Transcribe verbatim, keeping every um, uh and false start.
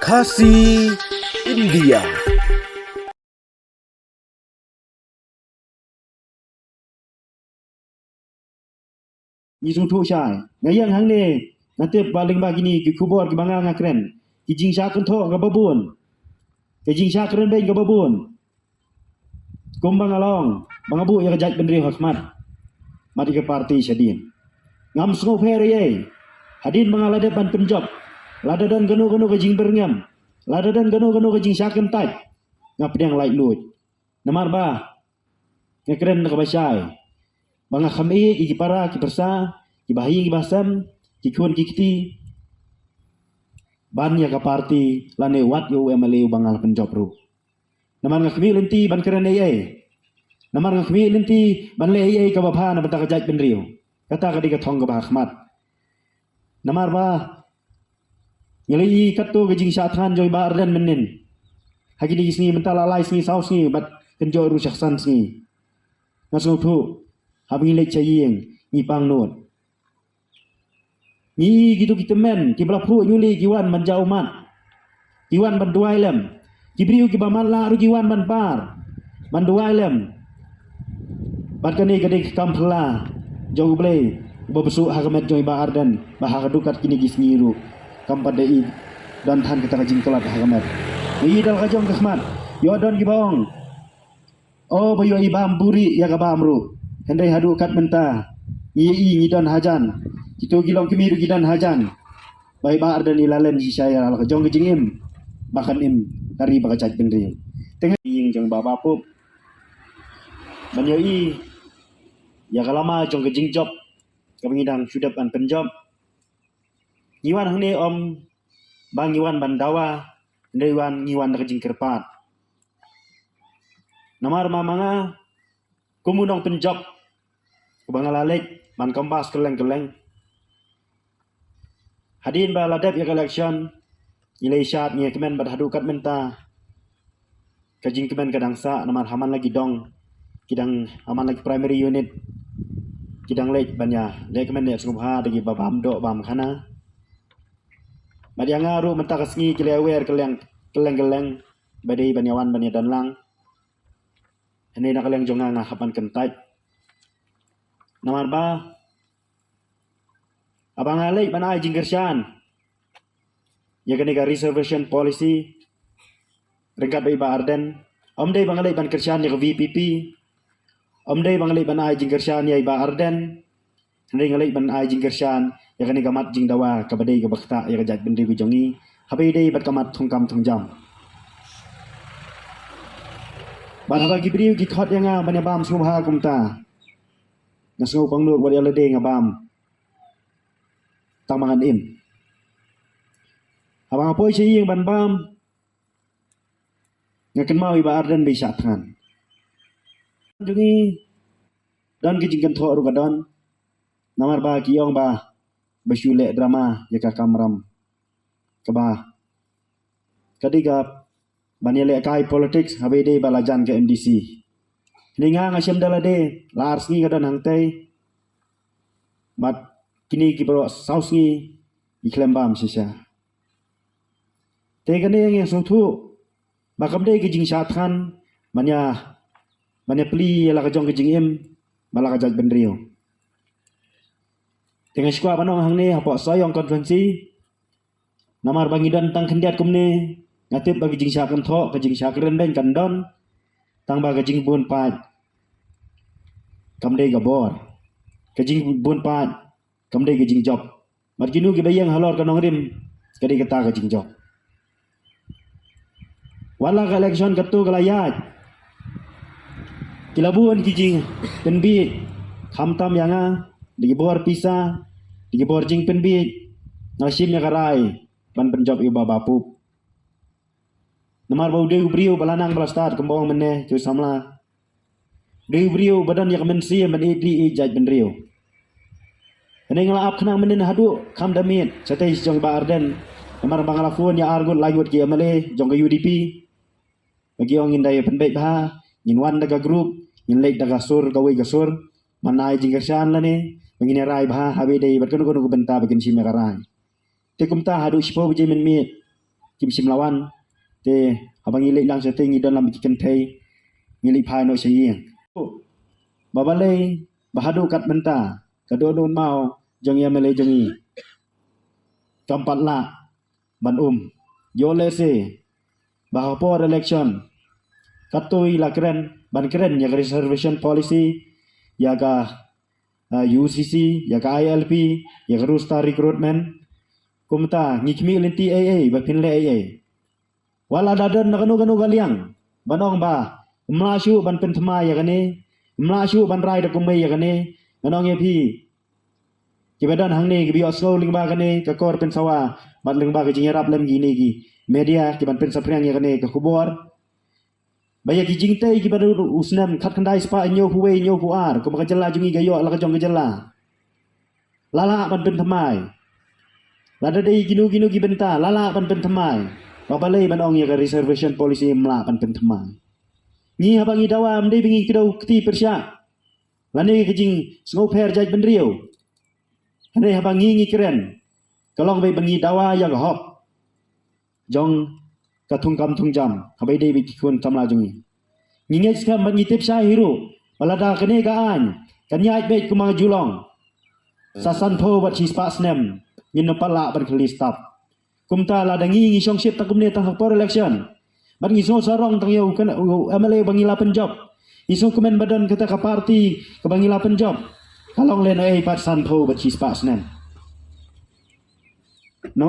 Khasi India. Ngi sngewthuh shai. Nga ïeng hangne, nga tip ba lyngba kine ki khubor kiba nga nga kren, ki jingshah kynthoh kaba bun, ki jingshah kren beiñ kaba bun. Kumba nga long ba nga buh ïa ka jaitbynriew ha khmat, mat ïa ka party shadien. Ngam sngewpher ei ei. Hadien ba nga la dep ban pynjop, lada don kano kano ka jingbyrngem, lada don kano kano ka jingshah kyntait, nga pdiang laitluid. Namar ba nga kren da kaba shai ba nga kham ïeit ïa ki para ki pyrsa, kiba ha ïing kiba ha sem, ki khun ki kti, ban ïa ka party lane wat ïa u MLA uba nga la pynjop ruh. Namar nga khmih lynti ban kren ei ei. Namar nga khmih lynti ban leh ei ei kaba bha na bynta ka jaitbynriew. Kata ka dei ka thong kaba ha khmat. Namar ba ngi la ïohi katto ka jingshah thngan jong i Bah Ardent mynnin. Ha kine ki sngi mynta la lai sngi saw sngi bad kynjoh ruh sha san sngi. Nga sngewthuh haba ngi leit sha ïing ngi pang nud. Ngi ïohi kito ki tymmen kiba la phuh ïuli ki wan ban jaw mat, ki wan ban duwai lem. Ki briew kiba matlah ruh ki wan ban par, ban duwai lem. Bad kane ka dei ka kam phylla jong U Blei uba buh shuh ha ka met jong i Bah Ardent ba ha ka dukhat kine ki sngi ruh kam pat da i don than kata ka jingtlot ha ka met. Ngi ïohi da la ka jong ka khmat, ïoh don kiba ong, o ba ïoh i bam buhrieh ïa ka bam ruh. Hynrei haduh katne mynta ngi ïohi ngi don hajan, kito ki longkmie ruh ki don hajan. Ba i Bah Ardent i la len shisha ïa la ka jong ka jingim ba kan im ka ri bad ka jaitbynriew. Te nga ïing jong Bah Bapup ban ïohi ïa ka lama jong ka jingjop kaba ngi dang shu dep ban pynjop. Ngi wan hangne ym ba ngi wan ban dawa, hynrei wan ngi wan da ka jingkyrpad. Namar ma ma nga kum u nongpynjop uba nga la leit ban kambas kylleng kylleng. Hadien ba la dep ïa ka election ngi la ïa shad ngi ïa kmen bad haduh katne mynta ka jingkmen ka dang sah namar ha man la ki dong, ki dang ha man la ki primary unit, ki dang leit ban ïa leh kmen ïa sngewbha da kiba bam doh bam khana. Bad ïa nga ruh mynta ka sngi ki la ïa wer kylleng kylleng kylleng ba dei ban ïa wan ban ïa don lang. Hynrei na ka liang jong nga nga hap ban kyntait. Namar ba haba nga leit ban ai jingkyrshan ïa kane ka reservation policy ryngkat bad i Bah Ardent, ym dei ba nga leit ban kyrshan ïa ka VPP, ym dei ba nga leit ban ai jingkyrshan ïa i Bah Ardent, hynrei nga leit ban ai jingkyrshan ïa kane ka mat jingdawa kaba dei kaba ktah ïa ka jaitbynriew ka jong ngi, haba ïadei bad ka mat thungkam thungjam. Bad haba ki briew ki khot ïa nga ban ïa bam sngewbha kumta, nga sngew pang nud wat ïa lade nga bam tang ba ngan im. Haba nga poi sha ïing ban bam, nga kynmaw i Bah Ardent ba i shah thngan. Jong ngi don ki jingkynthoh ruh ka don. Namar ba ki ong ba ba shu leh drama ïa ka kamram kaba ka dei ka ban ïalehkai politics haba ïadei ba la jan ka MDC. Hynrei nga nga shem da lade la ar sngi nga don hangtei bad kine ki baroh saw sngi ngi khlem bam shisha. Te kane ngi sngewthuh ba kam dei ka jingshah thngan ban ïa ban ïa plie ïa la ka jong ka jingim bad la ka jaitbynriew. Te nga sngewkwah ban ong hangne hapoh Sohiong constituency, namar ba ngi don tang khyndiat kumne, nga tip ba ka jingshah kynthoh ka jingshah kren beiñ kan don, tang ba ka jingbun paid kam dei ka bor, ka jingbun paid kam dei ka jingjop. Bad kino kiba ïeng halor ka nongrim ka dei kata ka jingjop. Wat la ka election katto ka la ïaid, ki la bun ki jingpynbiej, khamtam ïa nga da ki bor pisa, da ki bor jingpynbiej, nga shim ïa ka rai ban pynjop ïa u Bah Bapup. Namar ba u dei u briew ba la nang ba la stad kumba ong mynne ki samla. Dei u briew ba don ïa ka mynsiem ban ïeit ri ïeit jaitbynriew. Hynrei nga la ap khnang mynnin haduh kham da miet shatei jong Bah Ardent. Namar ba nga la phone ïa ar ngut lai ngut ki MLA jong ka UDP. Ba ki ong ngin da ïa pynbeit bha, ngin wan da ka group, ngin leit da ka sur kawei ka sur, ban ai jingkyrshan lane ba ngin ïa rai bha haba ïadei bad kano kano ka bynta ba kin shim ïa ka rai. Te kumta haduh shiphew baje mynmiet kim shym la wan. Te haba ngi leit lang shatei ngi don lang bad ki kynthei, ngi leit phai noh sha ïing. Ba balei ba haduh katne mynta ka dohnud maw jong ïa M L A jong ngi kam pat lah ban um. Ïoh lehse ba ha por election katto i la kren ban kren ïa ka reservation policy, ïa ka uh, U C C, ïa ka I L P, ïa ka roster recruitment. Kumta ngi khmih lynti ei ei ba phin leh ei ei. Wat la da don na kano kano ka liang ban ong ba ym lah shuh ban pynthymmai ïa kane, ym lah shuh ban rai da kumwei ïa kane, ngan ong ïa phi, kiba don hangne kiba ïohsngew lyngba kane ka kor pynsawa bad lyngba ka jingïarap lem kine ki media kiban pynsaphriang ïa kane ka khubor. Ba ïa ki jingtei kiba don u snem khatkhyndai spah hynñiewphew wei hynñiewphew ar, kumba ka jylla jong ngi ka ïoh la ka jong ka jylla, la lah ban pynthymmai. Lada dei kino kino ki bynta la lah ban pynthymmai. Ba balei ban ong ïa ka reservation policy ym lah ban pynthymmai? Ngi haba ngi dawa ym dei ba ngi kdew kti pyrshah lane ka jingsngewpher jaitbynriew. Hynrei haba ngi ngi kren ka long ba ngi dawa ïa ka hok jong ka thungkam thungjam kaba ïadei bad ki khun samla jong ngi. Ngi ngeit skhem bad ngi tip shai hi ruh ba lada kane ka aiñ kan ïaid beit kumba ka ju long, sa sanphew bad shispah snem ngin ym pat lah ban kylli stop. Kumta lada ngi ngi shongshit tang kumne tang ha por election bad ngi sngew sarong tang ïa u kan u M L A ba ngi la pynjop, ngi sngewkmen ba don kata ka party kaba ngi la pynjop, ka long lehnohei pat sanphew bad shispah snem.